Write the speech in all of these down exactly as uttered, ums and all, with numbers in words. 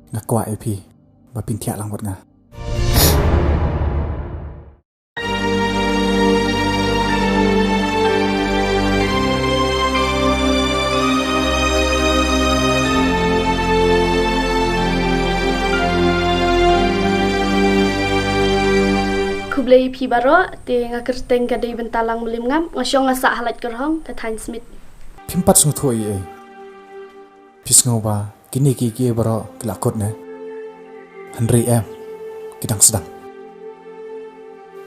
Nga kwah ïa phi ba phin thiah lang bad nga. Khublei phi baroh, te nga kyrteng ka dei Bynta Langmylliemngam, nga shong nga sah ha Laitkyrhong, ka thaiñ Smit. Phim pat sngewthuh ei ei. Phi sngew ba kine ki ki baroh ki la kut ne? Hynrei em, ki dang sdang.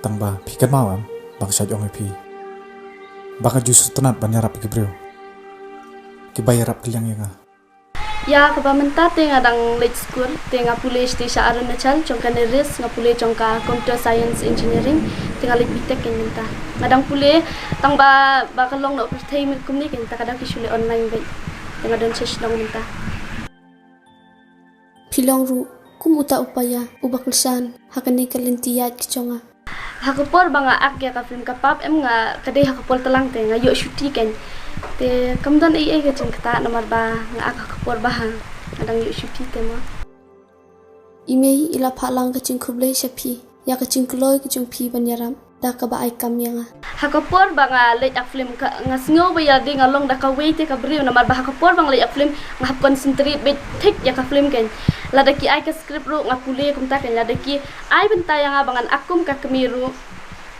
Tang ba phi kynmaw em ba nga shait ong ïa phi ba nga ju sngewtynnat ban ïarap ïa ki briew kiba ïarap kylliang ïa nga. Ïa kaba mynta te nga dang leit skul, te nga pule shatei sha Arunachal jong ka NERIS, nga pule jong ka Computer Science Engineering, te nga leit B.Tech kein mynta. Nga dang pule tang ba, ba ka long noh pyrthei kumne kein, te ka dang ki shu leh online beit. Te nga don sha shnong mynta. Phi long ruh kum uta u paia uba kyrshan ha kane ka lynti ïaid ka jong nga. Ha ka por ba nga ak ïa ka film Ka Pap em, nga, ka dei ha ka por tlang te nga ïoh shuti kein. Te kam don ei ei ka jingktah namar ba nga ak ha ka por ba nga dang ïoh shuti te mo. I mei i la phah lang ka jingkhublei sha phi ïa ka jingkloi ka jong phi ban ïarap da kaba ai kam ïa nga. Ha ka por ba nga leit ak film ka, nga sngew ba ïa dei nga long da kawei te ka briew namar ba ha ka por ba nga leit ak film nga hap concentrate beit thik ïa ka film kein. Lada ki ai ka script ruh nga pule kumta kein, lada ki ai bynta ïa nga ba ngan ak kum ka kmie ruh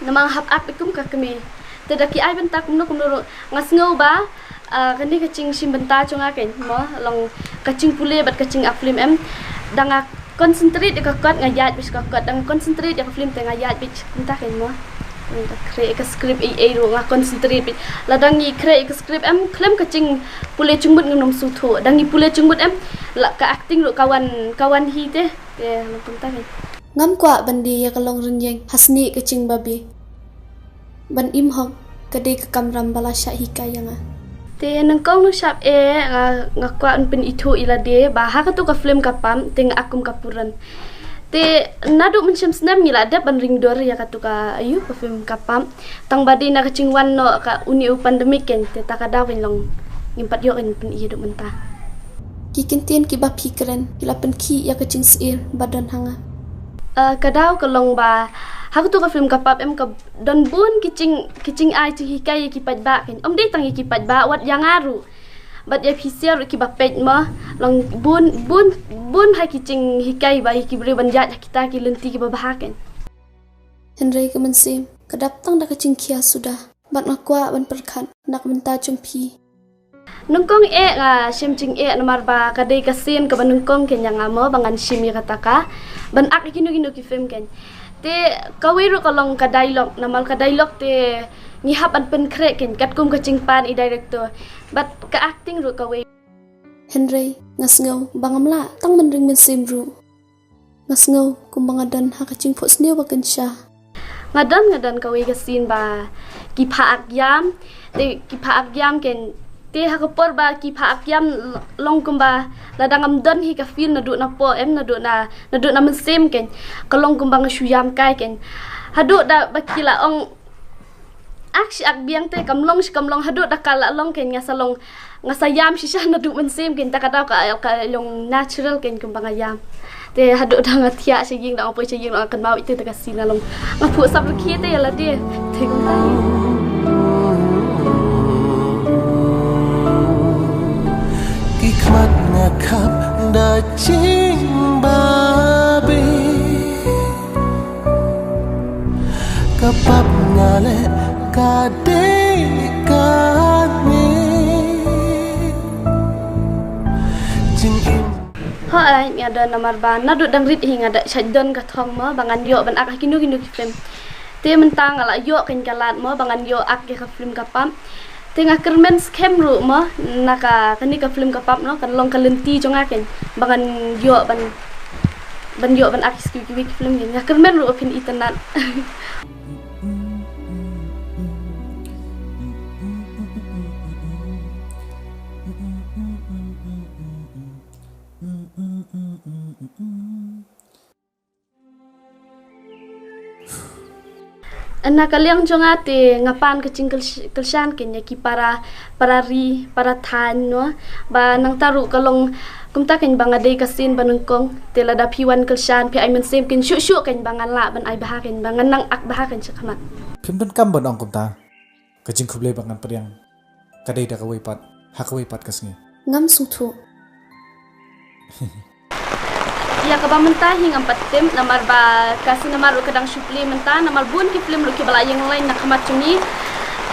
namar nga hap ak kum ka kmie. Te da ki ai bynta kumno kumno ruh nga sngew ba, ah, kane ka jingshim bynta jong nga kein mo, long ka jingpule bad ka jingak film em. Da nga concentrate ïa ka kot nga ïaid beit ka kot, da nga concentrate ïa ka film te nga ïaid beit kumta kein mo. Nga khreh ïa ka script ei ei ruh nga concentrate beit. Lada ngi khreh ïa ka script em, khlem ka jingpule jingmut ngin ym sngewthuh. Da ngi pule jingmut em, la ka acting ruh ka wan, ka wan hi te. Te long kumta kein. Ngam kwah ban die ïa ka longrynïeng ha snieh ka jingbabe. Ban im hok ka dei ka kamram ba la shah hikai ïa nga. Te nyngkong nyngshap eh nga, nga kwah ban pynithuh ïa lade ba ha katu ka film Ka Pap te nga ak kum ka Puran. Te naduh mynshem snem ngi la dep ban ring dor ïa katu ka, aïu, ka film Ka Pap. Tang ba dei na ka jingwan noh ka une u pandemic kein, te ta ka daw kein long ngim pat ïoh kein pyn-i haduh mynta. Ki kyntien kiba phi kren ki la pynkhih ïa ka jingsyier ba don ha nga. Ah, ka daw ka long ba ha katu ka film Ka Pap em ka don bun ki jing, ki jingai jinghikai ïa ki paidbah kein. Ym dei tang ïa ki paidbah, wat ïa nga ruh bad ïa phi sha ruh kiba peit mo, long bun bun bun ha ki jinghikai ba ïa ki briew ban ïaid ha kita ki lynti kiba bha kein. Hynrei ka mynsiem ka dap tang da ka jingkhia suda. Bad nga kwah ban pyrkhat na ka bynta jong phi. Nyngkong eh nga shem jingeh namar ba ka dei ka sien kaba nyngkong kein ïa nga mo ba ngan shim ïa kata ka ban ak ïa kino kino ki film kein. Te kawei ruh ka long ka dialogue, namar ka dialogue te ngi hap ban pynkhreh kein katkum ka jingpan i director. Bad ka acting ruh kawei. Hynrei nga sngew ba ngam lah tang ban ring mynsiem ruh. Nga sngew kumba nga don ha ka jingphohsniew ba kynsha. Nga don, nga don kawei ka scene ba ki phah ak ïam, te ki phah ak ïam kein, te ha ka por ba ki phah ak ïam l-, long kumba lada ngam don hi ka film naduh na poh em, naduh na, naduh na mynsiem kein, ka long kumba nga shu ïam kai kein. Haduh da ba ki la ong ak shi ak biang te kam long shi kam long, haduh da ka la long kein nga sa long, nga sa ïam shisha naduh mynsiem kein, ta ka daw ka, ka long natural kein kumba nga ïam. Te haduh da nga thiah sha ïing, da nga poi sha ïing, da nga kynmaw ïa kata ka scene nga long, nga phuh sap rkhie te ïa lade. Te kumta hi. Ki khmat nga khap da jingbabe. Ka pap nga leh ka dei kane. Jingim. Hooid, nga don namar ba naduh dang rit hi nga da shait don ka thong mo ba ngan ïoh ban ak ha kino kino ki film. Te mynta nga la ïoh kein ka lad mo ba ngan ïoh ak ïa ka film Ka Pap. Te nga kyrmen skhem ruh mo na ka, kane ka film Ka Pap no, kan long ka lynti jong nga kein ba ngan ïoh ban, ban ïoh ban ak ïa kiwei ki film kein. Nga kyrmen ruh ba phin itynnad. Na ka liang jong nga te nga pan ka jingkyl-, kyrshan kein ïa ki para, para ri, para thaiñ, no. Ba nangta ruh ka long kumta kein ba nga dei ka sien ba nyngkong, te lada phi wan kyrshan phi ai mynsiem kein shuh shuh kein ba ngan lah ban ai bha kein ba ngan nang ak bha kein sha khmat. Phim donkam ban ong kumta. Ka jingkhublei ba ngan pdiang ka dei da kawei pat ha kawei pat ka sngi. Ngam sngewthuh. Ïa kaba mynta hi ngam pat tip namar ba ka cinema ruh ka dang shu plie mynta, namar bun ki film ruh kiba la ïeng line na khmat jong ngi.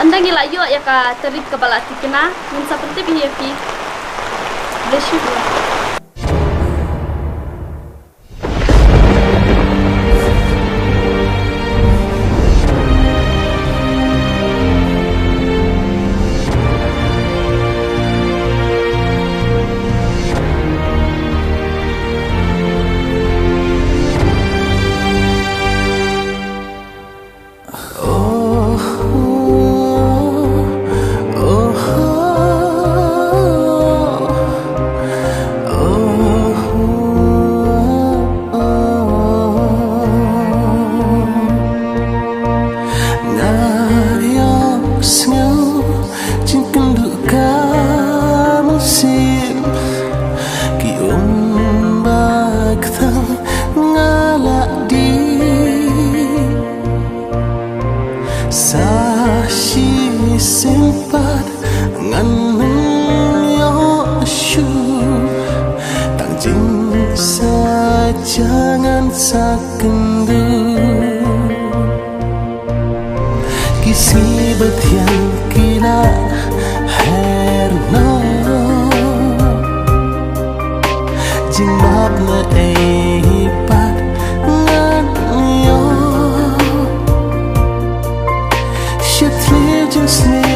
Ynda ngi la ïoh ïa ka tarik kaba la tikna ngin sa pyntip hi ïa phi. Bless you. Nga ïohsngew jingkynduh ka mynsiem, ki um ba kthang nga la dih. Sa shisien pat ngan ym ïoh shuh, tang jingsatia ngan sa kynduh. Ki sngi ba thiang ki la her noh. Jingmap na ei pat ngan ïoh. Sha thliew jingsngew